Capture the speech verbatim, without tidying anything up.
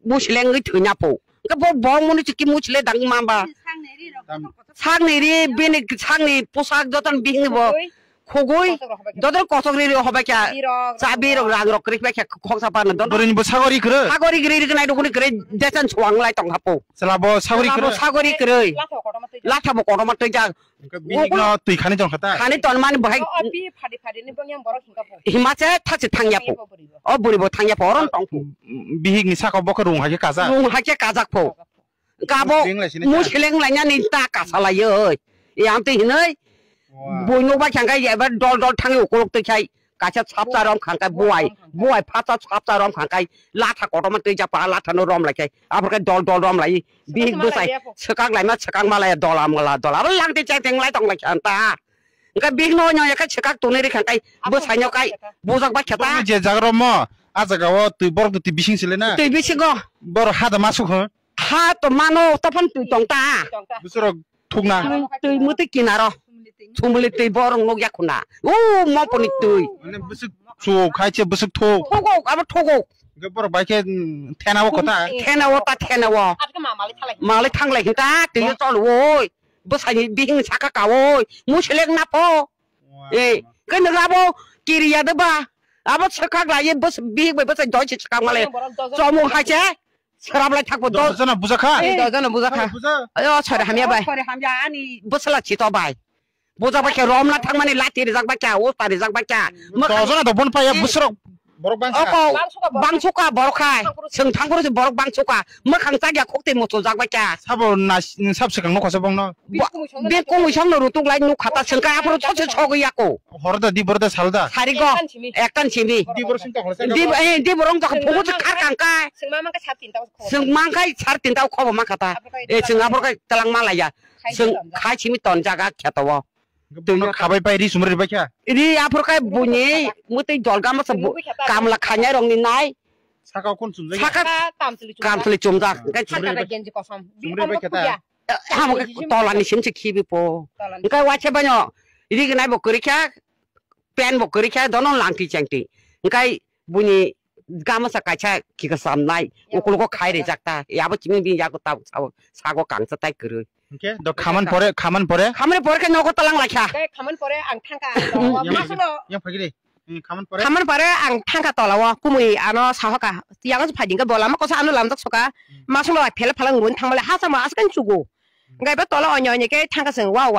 musleng wngwi thwina po. Hwnkhe bo bong muni chiki musle dang ma ba. Sakni ri, bini sakni posak joton bihini bo. Khogwi, joton kosok ri ri hobai kha. Chabi rok, rang rok kwrwi bai kha khoksa pano don. Bwrwini bo sagori kwrwi. Sagori kwrwi ri nai rukuni kwrwi desan suang lai tong hapo. Chwla bo sagori kwrwi. Sagori kwrwi. Latha bo kotorma twijak. Hwnkhe bihikno twi khani tong kha ta? Khani ton mani bahai. O, o, pi phadi phadi ni bwngya borok hingka po. Hima se thachi thangya po. Bwrwi bo, bwrwi bo. O bwrwi bo thangya po, oron tong po. Bihik ni saka bo khe rung hai khe kajak. Rung hai khe kajak po. Kajak po. Kabo musleng lai sini ta. Musleng lai nani ta kasa lai oi. E ang twi hinoi. Wa. Boi nok bai khangkai ebar dol dol thangi ukulok twi khai. Kaisa sapta rom khangkai buai, buai phatsa sapta rom khangkai latha kotorma twijak pa latha no rom lai khai. Aphor khe dol dol rom lai. Bihik bwsai swkak laima swkak malaya dola mala dola. Abo langti chai teng lai tong lai kha ta. Hwnkhe bihik no oino yakhai swkak tonwi ri khangkai bwsai no kai bujak bai kha ta. Borok je jaga rom mo, a jaga o twi borok twi bising sile na. Twi bisingo. Borok ha da ma sukho. Ha to mano, tophan twi tong ta. Twi tong ta. Bwswrok thukna. Twi, twi mwtwi kinaro. Sumuli twi borok nukya khuna. O moponi twi. Mane bwswk chuk hai che bwswk thuk. Thugok, abo thugok. Hwnkhe borok bai khe, mm, thena o kotha. Thena o ta thena o. Atka ma malai thalai. Malai thanglai hinta twi chol woi. Bwsani bihing saka ka woi. Muslek na pho. Wa. Eh, khe nang abo kiriya de ba. Abo swkak lai bwswk bihik bai bwsai doi se swkak malai. Borok dojon. Chomung hai che. Serablai thakbo dol. Dojona bujakha? Eh, dojona bujakha. Buja? Ayo, sori hamya bai. Sori hamya ani. Bwsala chito bai. Bujak bai khe romna thangmani lati rijak bai kha, usta rijak bai kha. Mwkhang dojona do bon paya, eh, bwswrok borok bangsa. Oko bangsuka borok khai. Thangphuru se borok bangsuka. Mwkhang chakya khokti muchujak bai kha. Sabo nas-, sab swkang nokha se bongno. Bo-, bini kungwi songno rutuk lai nuk khata sengkai aphuru sose sogwi yako. Hor da, di bor da, sal da. Sari go. Ektan simi. Ektan simi. Di bor song ta hor sa. Di, eh, di borong jokha phugu khar kangkai. Sengma mangkai sar tinta. Sengma mangkai sar tinta khobo mangkha ta. Eh, seng aphuru kai talang malaya. Seng khai simi ton jaga kheto o. Bono khabai pai ri sumri bai kha. Ri aphuru kai buni muti dolga masa kamla khanya rongni nai. Saka kon chumjak. Saka kamsli chumjak. Kamsli chumjak. Saka genji kosom. Sumri bai kha ta. Ham tola ni sim se khibi po. Tola ni. Hwnkhe waisa banyo ri gnai bo kwrwi kha, pen bo kwrwi kha, dono langti changti. Hwnkhe buni gamasa kaisa khika samnai, ukulugo khai rijak ta. Yabo chini bini yago ta sago, sago kangsa tai kwrwi. Hwnkhe do khaman pore, khaman pore? Khaman pore khe nogo talang lai kha. Khaman pore ang thangka. Yang, yang, yang phagiri. Hmm, khaman pore? Khaman pore ang thangka tola o kumui ano sahoka. Yang phai dingka bo lama kosa ano lamjak soka. Hmm. Masung lo phela phalang run thangmale ha sama askan chugo. Hmm. Gai ba tola onyo onyo ke thangka seng wa wa.